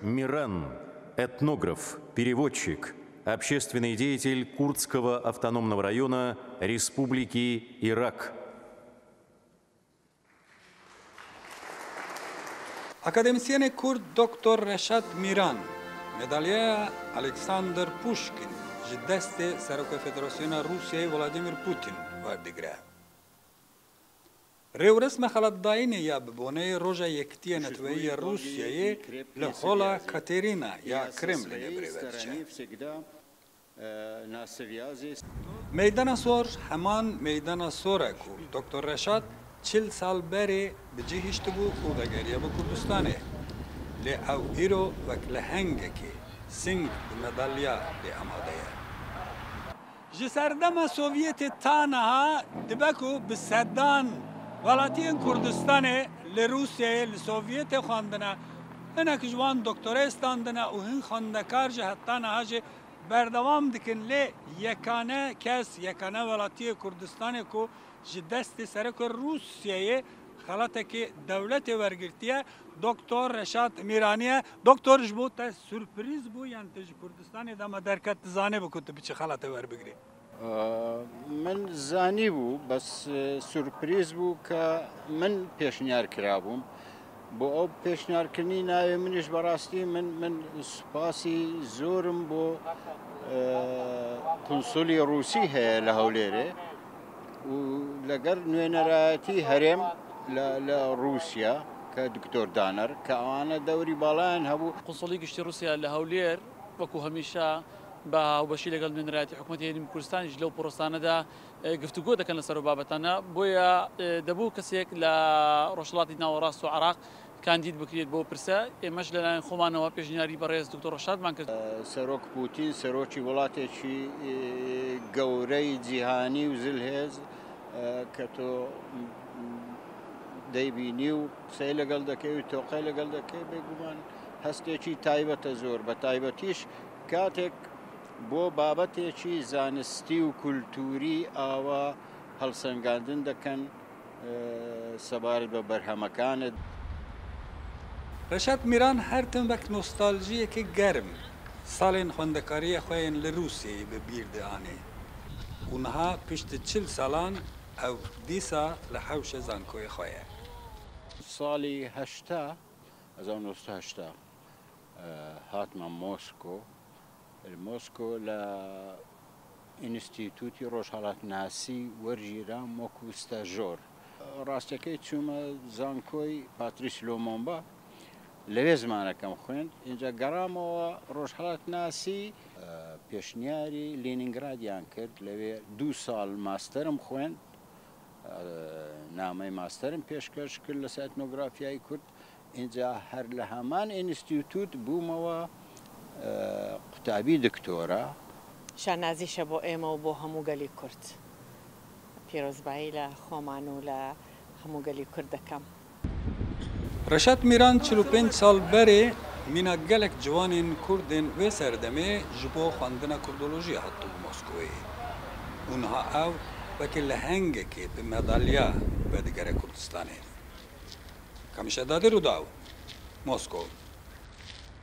Миран, этнограф, переводчик, общественный деятель Курдского автономного района Республики Ирак. Akademîsyenê Kurd Doktor Reşad Mîran medalyaya Alexander Puşkin ji destê Serokê Federasyona Rûsyayê Vladimir Putin werdigire. Rêwresma xelatdayînê ya bi boneyê Roja Yekitiya Neteweyî ya Rûsyayê li Hola Katerîna ya Kremlinê birêve diçe. Meydana Sor heman Meydana Sor e ku Doktor Reşad 40 sal berê bi cih hiştibû û vegeriyabû Kurdistanê. Lê ew îro wek lehengekê sing bi medalya lê amade ye. Ji serdema Sovyetê ta niha dibe ku bi sedan welatiyên Kurdistanê li Rûsyayê li Sovyetê xwendine, hinek ji wan doktorê standine û hin xwendekar jî heta niha jî berdewam dikin lê yekane kes, yekane welatiyê Kurdistanê ku ji destê Serokê Rûsyayê xelatekê dewletê wergirtiye Doktor Reşad Mîranî ye. Doktor ji bo te surprîz bû yan tu ji Kurdistanê dema derket tu zanîbû ku tu biçî xelatê werbigirî? من زانیبوو بەس سورپریز بوو کە من پێشنیار کرابووم بۆ ئەو پێشنیارکردنی ناوێ منیش بەڕاستی من من سوپاسی زۆرم بۆ قونسولی ڕووسی هەیە لە هەولێرێ و لەگەر نوێنەرایەتی هەرێم لە ڕووسیا کە دکتۆر دانەر کە ئەوانە دەوری باڵایان هەبوو. قونسوڵی گشتی ڕووسیا لە هەولێر وەکو هەمیشە بە هاوبەشی لەگەڵ نوێنەرایەتی حکومەتی هەرێمی کوردستانیش لەو پرۆسانەدا گفتوگۆ دەکەن لەسەر ئەو بابەتانە، بۆیە دەبوو کەسێک لە ڕۆژهەڵاتی ناوەڕاست و عێراق کاندید بکرێت بۆ پرسە، ئێمەش لەلایەن خۆمانەوە پێشنیاری بەڕێز دکتۆر ڕەشادمان کرد. سەرۆک پوتین سەرۆکی وڵاتێکی گەورەی جیهانی و زلهێز کە تۆ دەیبینی و قسەی لەگەڵ دەکەی و تۆقەی لەگەڵ دەکەی بێگومان هەستێکی تایبەتە زۆر بە تایبەتیش کاتێک بۆ بابەتێکی زانستی و کولتووری ئاوا هەڵسەنگاندن دەکەن سەبارەت بە بەرهەمەکانت. Reşad Mîran her tim wek nostaljiyeke germ salên xwendekariya xwe yên li Rûsyayê bi bîr dianê û niha piştî 40 salan ew dîsa li hewşê zankoyê xwe ye. ساڵی 80، 1980 هاتمە مۆسکۆ، مۆسکۆ لە ئینستیتوتی ڕۆژهەڵاتناسی وەرگیرام وەکو ستاژۆر. ڕاستەکەی چوومە زانکۆی پاتریس لۆمۆمبا، لەوێ زمانەکەم خوێند، ئینجا گەڕامەوە ڕۆژهەڵاتناسی. پێشنیاری لینینگرادیان کرد، لەوێ 2 ساڵ ماستەرم خوێند، نامەی ماستەرم پێشکەش کرد لەسەر ئەتنۆگرافیای کورد. ئینجا هەر لە هەمان ئینستیتوت بوومەوە قوتابی دکتۆرە. شانازیشە بۆ ئێمە و بۆ هەموو گەلی کورد. پیرۆزبایی لە خۆمان و لە هەموو گەلی کورد دەکەم. Reşad Mîran 45 sal berê mîna gelek ciwanên Kurdên wê serdemê ji bo xwendina Kurdolojiyê hatibû Moskowê û niha ew wekî lehengekê bi medalya vedigere Kurdistanê. Kamîşe Dadî Rûdaw, Moskow.